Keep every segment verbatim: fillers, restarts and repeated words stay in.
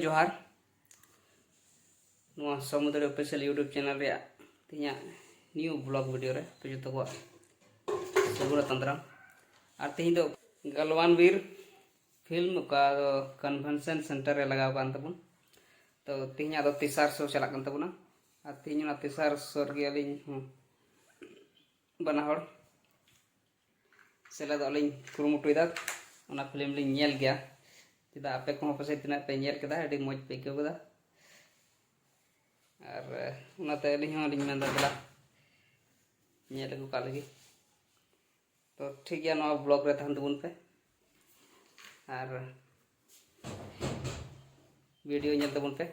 ᱡᱚᱦᱟᱨ᱾ ᱱᱚᱣᱟ ᱥᱚᱢᱩᱫᱨᱤ official YouTube channel ᱨᱮᱭᱟᱜ ᱛᱮᱦᱮᱧᱟᱜ ᱱᱤᱭᱩ ᱵᱞᱚᱜ ᱵᱷᱤᱰᱤᱭᱳ ᱨᱮ ᱟᱯᱮ ᱡᱚᱛᱚ ᱠᱚᱣᱟᱜ ᱥᱟᱹᱜᱩᱱ ᱟᱛᱟᱝ ᱫᱟᱨᱟᱢ᱾ ᱟᱨ ᱛᱮᱦᱮᱧ ᱫᱚ ᱜᱟᱞᱣᱟᱱ ᱵᱤᱨ ᱯᱷᱤᱞᱢ, ᱚᱠᱟ ᱫᱚ ᱠᱚᱱᱵᱷᱮᱱᱥᱚᱱ ᱥᱮᱱᱴᱟᱨ ᱨᱮ ᱞᱟᱜᱟᱣ ᱠᱟᱱ ᱛᱟᱵᱚᱱ, ᱛᱚ ᱛᱮᱦᱮᱧᱟᱜ ᱫᱚ ᱛᱮᱥᱟᱨ ᱥᱳ ᱪᱟᱞᱟᱜ ᱠᱟᱱ ᱛᱟᱵᱚᱱᱟ᱾ ᱟᱨ ᱛᱮᱦᱮᱧ ᱚᱱᱟ ᱛᱮᱥᱟᱨ ᱥᱳ ᱨᱮᱜᱮ ᱟᱹᱞᱤᱧ ᱦᱚᱸ ᱵᱟᱱᱟ ᱦᱚᱲ ᱥᱮᱞᱮᱫᱚᱜ ᱞᱤᱧ ᱠᱩᱨᱩᱢᱩᱴᱩᱭᱮᱫᱟ᱾ ᱚᱱᱟ ᱯᱷᱤᱞᱢ ᱞᱤᱧ ᱧᱮᱞ ᱜᱮᱭᱟ᱾ ᱪᱮᱫᱟᱜ, ᱟᱯᱮ ᱠᱚᱦᱚᱸ ᱯᱟᱥᱮᱡ ᱛᱤᱱᱟᱹᱜ ᱯᱮ ᱧᱮᱞ ᱠᱮᱫᱟ, ᱟᱹᱰᱤ ᱢᱚᱡᱽ ᱯᱮ ᱟᱹᱭᱠᱟᱹᱣ ᱠᱮᱫᱟ᱾ ᱟᱨ ᱚᱱᱟᱛᱮ ᱟᱹᱞᱤᱧ ᱦᱚᱸ ᱞᱤᱧ ᱢᱮᱱᱫᱟ, ᱫᱮᱞᱟ ᱧᱮᱞ ᱟᱹᱜᱩ ᱠᱟᱜ ᱞᱮᱜᱮ᱾ ᱛᱚ ᱴᱷᱤᱠ ᱜᱮᱭᱟ, ᱱᱚᱣᱟ ᱵᱞᱚᱜ ᱨᱮ ᱛᱟᱦᱮᱱ ᱛᱟᱵᱚᱱ ᱯᱮ ᱟᱨ ᱵᱷᱤᱰᱤᱭᱳ ᱧᱮᱞ ᱛᱟᱵᱚᱱ ᱯᱮ᱾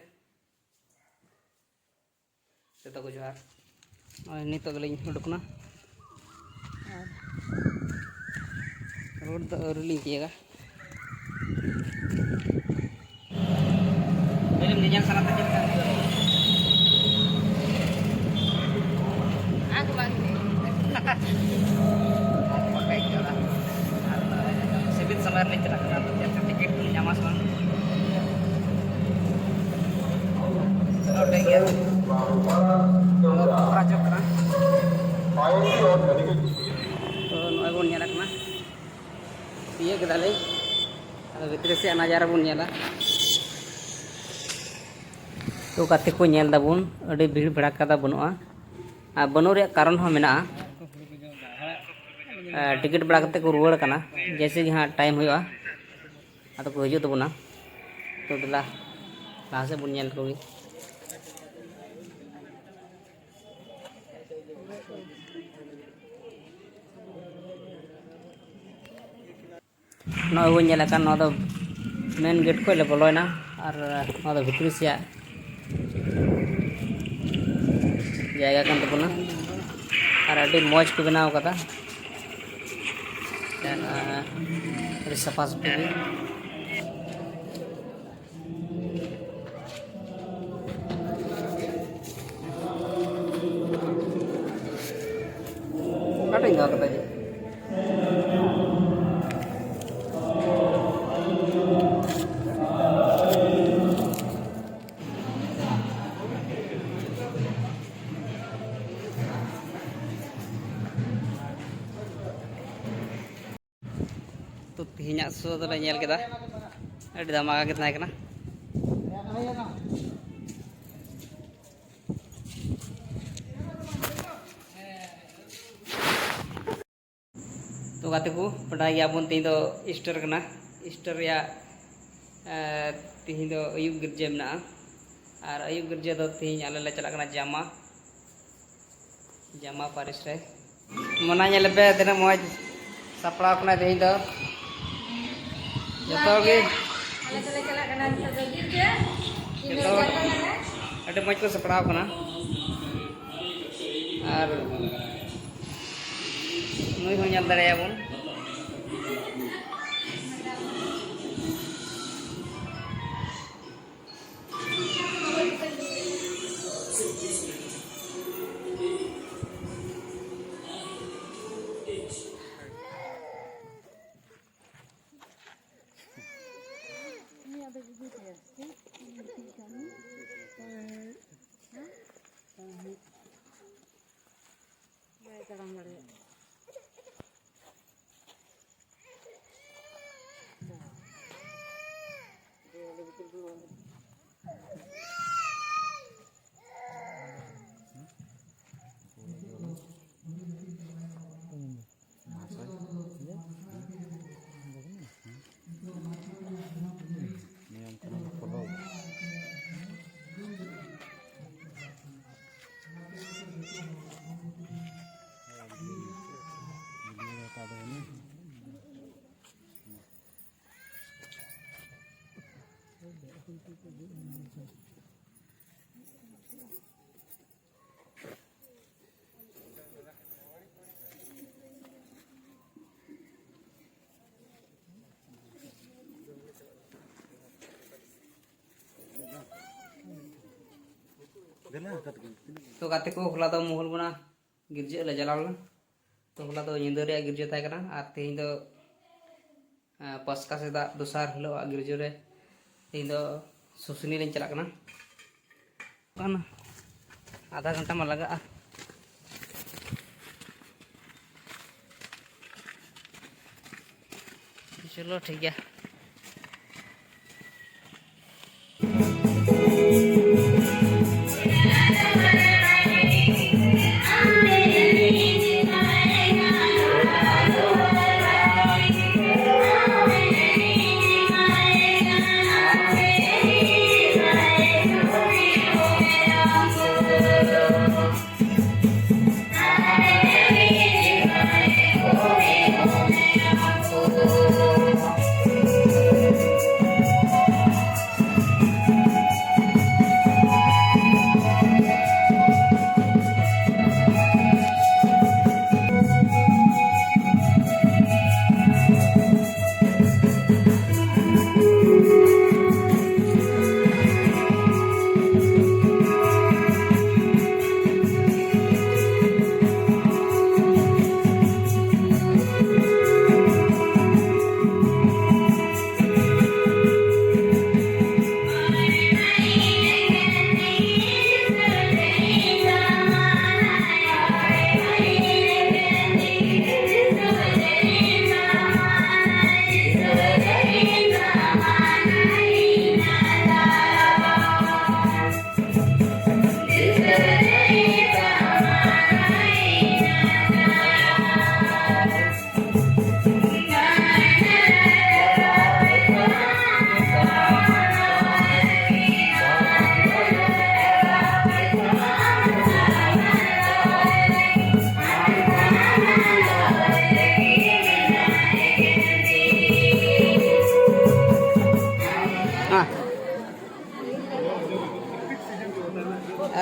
ᱡᱚᱛᱚ ᱠᱚ ᱡᱚᱦᱟᱨ᱾ ᱱᱚᱜᱼᱚᱭ ᱱᱤᱛᱚᱜ ᱜᱮᱞᱤᱧ ᱩᱰᱩᱠ ᱮᱱᱟ᱾ ᱟᱨ ᱨᱳᱰ ᱫᱚ ᱟᱹᱣᱨᱤ ᱞᱤᱧ ᱛᱤᱭᱟᱹᱜᱟ᱾ ᱯᱷᱤᱞᱢ ᱧᱮᱧᱮᱞ ᱥᱟᱱᱟ ᱯᱮ ᱪᱮᱫ ᱞᱮᱠᱟ ᱵᱩᱡᱷᱟᱹᱣ? ᱟᱨ ᱵᱟᱝ ᱜᱮ᱾ ᱵᱟᱠᱷᱟᱡ ᱪᱟᱞᱟᱜ᱾ ᱟᱨ ᱥᱤᱵᱤᱞ ᱥᱚᱢᱚᱭ ᱨᱮᱞᱤᱧ ᱪᱟᱞᱟᱜ ᱠᱟᱱᱟ, ᱟᱫᱚ ᱪᱮᱫ ᱞᱮᱠᱟ ᱴᱤᱠᱤᱴ ᱠᱚᱞᱤᱧ ᱧᱟᱢᱟ ᱥᱮ ᱵᱟᱝ? ᱱᱚᱰᱮ ᱜᱮ᱾ ᱱᱚᱣᱟ ᱠᱚ ᱠᱚᱨᱟᱣ ᱦᱚᱪᱚᱜ ᱠᱟᱱᱟ᱾ ᱛᱚ ᱱᱚᱜᱼᱚᱭ ᱵᱚᱱ ᱧᱮᱞ ᱠᱟᱱᱟ, ᱛᱤᱭᱟᱹᱜ ᱠᱮᱫᱟᱞᱮ᱾ ᱟᱫᱚ ᱵᱷᱤᱛᱨᱤ ᱥᱮᱫ ᱱᱟᱡᱟᱨᱟ ᱵᱚᱱ ᱧᱮᱞᱟ᱾ ᱛᱚ ᱜᱟᱛᱮ ᱠᱚ, ᱧᱮᱞ ᱫᱟᱵᱚᱱ, ᱟᱹᱰᱤ ᱵᱷᱤᱲ ᱵᱷᱟᱲᱟᱠᱟ ᱫᱚ ᱵᱟᱹᱱᱩᱜᱼᱟ᱾ ᱟᱨ ᱵᱟᱹᱱᱩᱜ ᱨᱮᱭᱟᱜ ᱠᱟᱨᱚᱱ ᱦᱚᱸ ᱢᱮᱱᱟᱜᱼᱟ᱾ ᱟᱨ ᱴᱤᱠᱤᱴ ᱵᱟᱲᱟ ᱠᱟᱛᱮ ᱠᱚ ᱨᱩᱣᱟᱹᱲ ᱠᱟᱱᱟ᱾ ᱡᱮᱭᱥᱮ ᱜᱮ ᱦᱟᱸᱜ ᱴᱟᱭᱤᱢ ᱦᱩᱭᱩᱜᱼᱟ, ᱟᱫᱚ ᱠᱚ ᱦᱤᱡᱩᱜ ᱛᱟᱵᱚᱱᱟ᱾ ᱛᱚ ᱫᱮᱞᱟ, ᱞᱟᱦᱟ ᱥᱮᱫ ᱵᱚᱱ ᱧᱮᱞ ᱠᱚᱜᱮ᱾ ᱱᱚᱜᱼᱚᱭ ᱵᱚᱱ ᱧᱮᱞ ᱟᱠᱟᱫ, ᱱᱚᱣᱟ ᱫᱚ ᱢᱮᱱ ᱜᱮᱴ ᱠᱷᱚᱱ ᱞᱮ ᱵᱚᱞᱚᱭᱮᱱᱟ᱾ ᱟᱨ ᱱᱚᱣᱟ ᱫᱚ ᱵᱷᱤᱛᱨᱤ ᱥᱮᱭᱟᱜ ᱡᱟᱭᱜᱟ ᱠᱟᱱ ᱛᱟᱵᱚᱱᱟ᱾ ᱟᱨ ᱟᱹᱰᱤ ᱢᱚᱡᱽ ᱠᱚ ᱵᱮᱱᱟᱣ ᱠᱟᱫᱟ᱾ ᱟᱹᱰᱤ ᱥᱟᱯᱷᱟ ᱥᱟᱹᱯᱷᱤ ᱜᱮ᱾ ᱚᱠᱟᱴᱟᱜ ᱤᱧ ᱫᱚᱦᱚ ᱠᱟᱫᱟ ᱡᱮ? ᱥᱳ ᱫᱚᱞᱮ ᱧᱮᱞ ᱠᱮᱫᱟ, ᱟᱹᱰᱤ ᱫᱷᱟᱢᱟᱠᱟ ᱜᱮ ᱛᱟᱦᱮᱸ ᱠᱟᱱᱟ᱾ ᱛᱚ ᱜᱟᱛᱮ ᱠᱚ, ᱵᱟᱰᱟᱭ ᱜᱮᱭᱟᱵᱚᱱ ᱛᱮᱦᱮᱧ ᱫᱚ ᱤᱥᱴᱟᱨ ᱠᱟᱱᱟ᱾ ᱤᱥᱴᱟᱨ ᱨᱮᱭᱟᱜ, ᱮ, ᱛᱮᱦᱮᱧ ᱫᱚ ᱟᱹᱭᱩᱵ ᱜᱤᱨᱡᱟᱹ ᱢᱮᱱᱟᱜᱼᱟ᱾ ᱟᱨ ᱟᱹᱭᱩᱵ ᱜᱤᱨᱡᱟᱹ ᱫᱚ ᱛᱮᱦᱮᱧ ᱟᱞᱮ ᱞᱮ ᱪᱟᱞᱟᱜ ᱠᱟᱱᱟ ᱡᱟᱢᱟ, ᱡᱟᱢᱟ ᱯᱟᱹᱨᱤᱥ ᱨᱮ᱾ ᱢᱚᱱᱟ ᱧᱮᱞ ᱯᱮ, ᱛᱤᱱᱟᱹᱜ ᱢᱚᱡᱽ ᱥᱟᱯᱲᱟᱣ ᱠᱟᱱᱟ ᱛᱮᱦᱮᱧ ᱫᱚ᱾ ᱡᱚᱛᱚ ᱜᱮ ᱟᱞᱮ ᱫᱚᱞᱮ ᱪᱟᱞᱟᱜ ᱠᱟᱱᱟ ᱱᱤᱛᱚᱜ ᱫᱚ ᱜᱤᱨᱡᱟᱹ᱾ ᱡᱚᱛᱚ ᱦᱚᱲ ᱟᱹᱰᱤ ᱢᱚᱡᱽ ᱠᱚ ᱥᱟᱯᱲᱟᱣ ᱠᱟᱱᱟ᱾ ᱟᱨ ᱱᱩᱭ ᱦᱚᱸ ᱧᱮᱞ ᱫᱟᱲᱮᱭᱟᱵᱚᱱ᱾ ᱵᱟᱭ ᱛᱟᱲᱟᱢ ᱫᱟᱲᱮᱭᱟᱜ ᱠᱟᱱᱟ᱾ ᱱᱤᱭᱚᱢ ᱠᱟᱹᱱᱩᱱ ᱯᱷᱚᱞᱳ᱾ ᱛᱚ ᱜᱟᱛᱮ ᱠᱚ, ᱦᱚᱞᱟ ᱫᱚ ᱢᱚᱦᱩᱞ ᱵᱚᱱᱟ ᱜᱤᱨᱡᱟᱹ ᱞᱮ ᱪᱟᱞᱟᱣ ᱞᱮᱱᱟ᱾ ᱛᱚ ᱦᱚᱞᱟ ᱫᱚ ᱧᱤᱫᱟᱹ ᱨᱮᱭᱟᱜ ᱜᱤᱨᱡᱟᱹ ᱛᱟᱦᱮᱸ ᱠᱟᱱᱟ, ᱟᱨ ᱛᱮᱦᱮᱧ ᱫᱚ, ᱮᱸ, ᱯᱟᱥᱠᱟ ᱥᱮᱛᱟᱜ ᱫᱚᱥᱟᱨ ᱦᱤᱞᱳᱜ ᱟᱜ ᱜᱤᱨᱡᱟᱹ ᱨᱮ ᱛᱮᱦᱮᱧ ᱫᱚ ᱥᱩᱥᱩᱱᱤ ᱞᱤᱧ ᱪᱟᱞᱟᱜ ᱠᱟᱱᱟ᱾ ᱠᱟᱱᱟ, ᱟᱫᱷᱟ ᱜᱷᱚᱱᱴᱟ ᱢᱟ ᱞᱟᱜᱟᱜᱼᱟ᱾ ᱪᱚᱞᱚ, ᱴᱷᱤᱠ ᱜᱮᱭᱟ᱾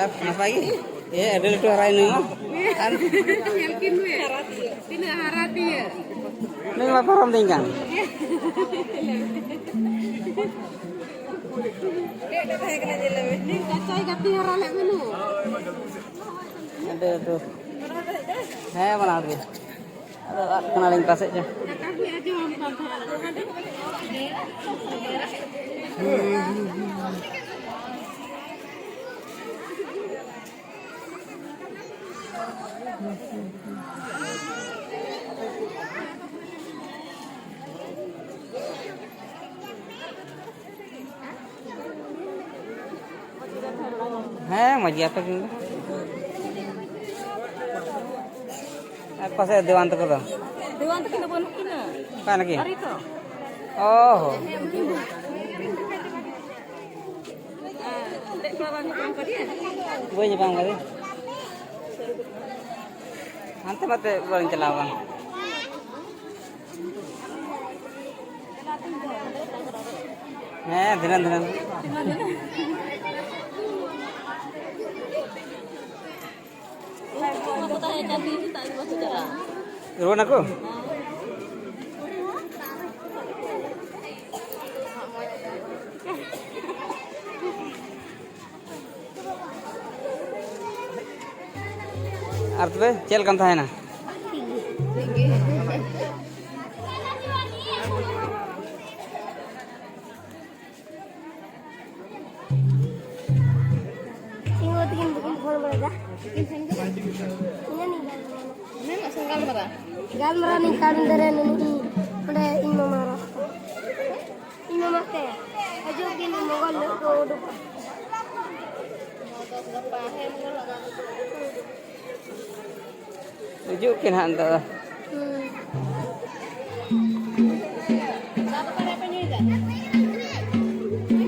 ᱟᱨ ᱱᱟᱯᱟᱭ ᱜᱮ? ᱮ, ᱟᱹᱰᱤ ᱞᱟᱹᱴᱩ ᱦᱟᱨᱟᱭᱮᱱᱟᱹᱧ ᱢᱟ᱾ ᱟᱨ ᱧᱮᱞ ᱠᱤᱱ ᱢᱮ᱾ ᱛᱤᱱᱟᱹᱜ ᱦᱟᱨᱟ ᱛᱤᱭᱟᱹ᱾ ᱱᱩᱭ ᱢᱟ ᱯᱟᱨᱚᱢ ᱫᱤᱧ ᱠᱟᱱ᱾ ᱱᱩᱭ ᱠᱟᱪᱟᱭ ᱜᱟᱛᱮ ᱦᱟᱨᱟ ᱞᱮᱫ ᱢᱮ ᱱᱩᱭ᱾ ᱟᱹᱰᱤ ᱞᱟᱹᱴᱩ᱾ ᱦᱮᱸ, ᱵᱟᱱᱟᱨ ᱜᱮ᱾ ᱟᱫᱚ ᱟᱫ ᱠᱟᱱᱟᱞᱤᱧ ᱯᱟᱥᱮᱡ ᱪᱚ᱾ ᱦᱮᱸ, ᱢᱚᱡᱽ ᱜᱮᱭᱟ ᱯᱮ ᱠᱤᱱ ᱫᱚ᱾ ᱟᱨ ᱯᱟᱥᱮ ᱫᱮᱣᱟᱱ ᱛᱟᱠᱚ ᱫᱚ? ᱫᱮᱣᱟᱱ ᱛᱟᱹᱠᱤᱱ ᱫᱚ ᱵᱟᱹᱱᱩᱜ ᱠᱤᱱᱟ᱾ ᱚᱠᱟ ᱱᱟᱠᱤᱱ? ᱟᱹᱣᱨᱤ ᱛᱚ᱾ ᱚ ᱦᱚᱸ᱾ ᱦᱮᱸ, ᱩᱱᱠᱤᱱ ᱫᱚ᱾ ᱟᱨ ᱛᱮᱫ ᱠᱚᱲᱟ ᱵᱟᱝ ᱧᱟᱯᱟᱢ ᱠᱟᱫᱮᱭᱟ? ᱵᱟᱹᱧ ᱧᱟᱯᱟᱢ ᱠᱟᱫᱮ᱾ ᱦᱟᱱᱛᱮ ᱢᱟᱛᱮ ᱵᱟᱹᱧ ᱪᱟᱞᱟᱣ ᱠᱟᱱ᱾ ᱦᱮᱸ, ᱫᱷᱤᱱᱟᱹᱱ ᱫᱷᱤᱱᱟᱹᱱ᱾ ᱨᱩᱣᱟᱹᱲ ᱱᱟᱠᱚ? ᱟᱨ ᱛᱚᱵᱮ ᱪᱮᱫ ᱞᱮᱠᱟᱢ ᱛᱟᱦᱮᱱᱟ? ᱤᱧ ᱜᱚ ᱛᱟᱹᱠᱤᱱ ᱵᱟᱹᱠᱤᱱ ᱯᱷᱳᱱ ᱵᱟᱲᱟᱭᱮᱫᱟ᱾ ᱤᱧ ᱴᱷᱮᱱ ᱜᱮ? ᱤᱧ ᱜᱟᱞᱢᱟᱨᱟᱣ᱾ ᱜᱟᱞᱢᱟᱨᱟᱣ ᱱᱤᱧ ᱠᱟᱨᱚᱱ ᱫᱟᱨᱮ ᱱᱩᱱᱩ ᱚᱸᱰᱮ ᱤᱧ ᱢᱟᱢᱟ ᱚᱲᱟᱜ᱾ ᱤᱧ ᱢᱟᱢᱟ ᱛᱮ ᱦᱤᱡᱩᱜ ᱫᱤᱱ ᱢᱚᱝᱜᱚᱞ ᱦᱤᱞᱳᱜ ᱠᱚ ᱩᱰᱩᱠᱚᱜᱼᱟ᱾ ᱦᱤᱡᱩᱜ ᱠᱤᱱ ᱦᱟᱸᱜ ᱱᱤᱛᱚᱜ ᱫᱚ᱾ ᱦᱩᱸ᱾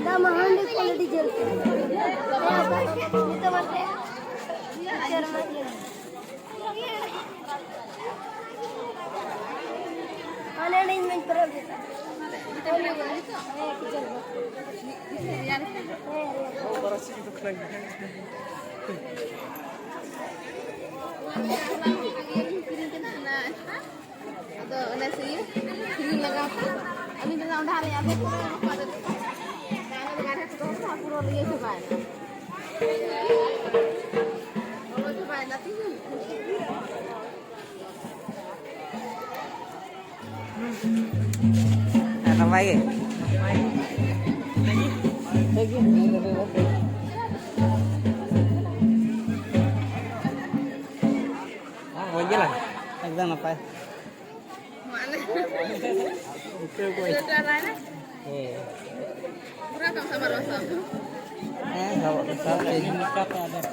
ᱫᱟᱜ ᱢᱟ ᱦᱟᱺᱰᱤ ᱠᱚ ᱟᱹᱰᱤ ᱡᱳᱨ ᱛᱮ᱾ ᱱᱤᱛᱚᱜ ᱢᱟ ᱛᱮ ᱥᱮᱨᱢᱟ ᱤᱭᱟᱹ᱾ ᱦᱟᱱᱮ ᱟᱹᱞᱤᱧ ᱢᱟᱧ ᱯᱮᱨᱮᱡ ᱞᱮᱫᱟ᱾ ᱦᱮᱸ, ᱠᱤᱪᱮᱱ ᱵᱚᱠᱥ᱾ ᱦᱮᱸ, ᱦᱮᱸ᱾ ᱟᱫᱚ ᱚᱱᱮ ᱥᱮ ᱤᱭᱟᱹ, ᱠᱨᱤᱢ ᱞᱟᱜᱟᱣ ᱛᱮ, ᱟᱹᱞᱤᱧ ᱫᱚ ᱚᱸᱰᱮ ᱦᱟᱸᱜ ᱞᱤᱧ ᱟᱫᱮᱨ ᱠᱚᱣᱟ, ᱵᱟᱠᱚ ᱟᱫᱮᱨ ᱠᱚᱣᱟ᱾ ᱟᱫᱚ ᱵᱟᱨᱦᱮ ᱠᱚᱫᱚ ᱯᱩᱨᱟᱹ ᱤᱭᱟᱹ ᱪᱟᱵᱟᱭᱮᱱᱟ᱾ ᱞᱚᱞᱚ ᱪᱟᱵᱟᱭᱮᱱᱟ ᱛᱤᱦᱤᱧ᱾ ᱟᱨ ᱱᱟᱯᱟᱭ ᱜᱮ? ᱴᱷᱤᱠ ᱜᱮ᱾ ᱢᱚᱡᱽ ᱜᱮ ᱞᱟᱜᱟ᱾ ᱮᱠᱫᱚᱢ ᱱᱟᱯᱟᱭ᱾ ᱦᱮᱸ᱾ ᱯᱩᱨᱟᱹ ᱠᱟᱢ ᱥᱟᱢᱟᱨ ᱵᱟᱥᱟ᱾ ᱦᱮᱸ, ᱥᱟᱵ ᱠᱟᱛᱮ᱾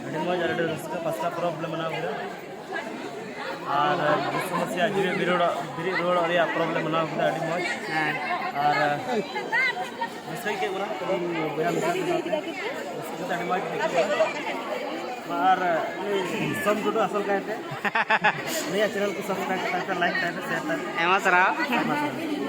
ᱟᱹᱰᱤ ᱢᱚᱡᱽ ᱟᱨ ᱟᱹᱰᱤ ᱨᱟᱹᱥᱠᱟᱹ ᱯᱟᱥᱱᱟ ᱯᱚᱨᱚᱵᱽ ᱞᱮ ᱢᱟᱱᱟᱣ ᱠᱮᱫᱟ᱾ ᱟᱨ ᱵᱤᱥᱩ ᱢᱟᱹᱥᱤᱭᱟᱹ ᱡᱤᱣᱤ ᱵᱤᱨᱤᱫ ᱨᱩᱣᱟᱹᱲᱚᱜ, ᱵᱤᱨᱤᱫ ᱨᱩᱣᱟᱹᱲᱚᱜ ᱨᱮᱭᱟᱜ ᱯᱚᱨᱚᱵᱽ ᱞᱮ ᱢᱟᱱᱟᱣ ᱠᱮᱫᱟ, ᱟᱹᱰᱤ ᱢᱚᱡᱽ᱾ ᱦᱮᱸ᱾ ᱟᱨ ᱨᱟᱹᱥᱠᱟᱹ ᱟᱹᱭᱠᱟᱹᱜ ᱠᱟᱱᱟ, ᱛᱮᱦᱮᱧ ᱵᱚᱭᱦᱟ ᱢᱤᱥᱨᱟ ᱠᱚ ᱥᱟᱶᱛᱮ ᱨᱟᱹᱥᱠᱟᱹ ᱠᱟᱛᱮ ᱟᱹᱰᱤ ᱢᱚᱡᱽ ᱟᱹᱭᱠᱟᱹᱜ ᱠᱟᱱᱟ᱾ ᱟᱨ ᱩᱱᱤ ᱥᱚᱢ ᱴᱩᱰᱩ ᱟᱥᱚᱞ ᱠᱟᱭᱛᱮ ᱱᱤᱭᱟᱹ ᱪᱮᱱᱮᱞ ᱠᱚ ᱥᱟᱵᱥᱠᱨᱟᱭᱤᱵ ᱠᱟᱛᱟᱭ ᱯᱮ, ᱞᱟᱭᱤᱠ ᱠᱟᱛᱟᱭ ᱯᱮ, ᱥᱮᱭᱟᱨ ᱠᱟᱛᱟᱭ ᱯᱮ᱾ ᱟᱭᱢᱟ ᱥᱟᱨᱦᱟᱣ᱾ ᱟᱭᱢᱟ ᱥᱟᱨᱦᱟᱣ᱾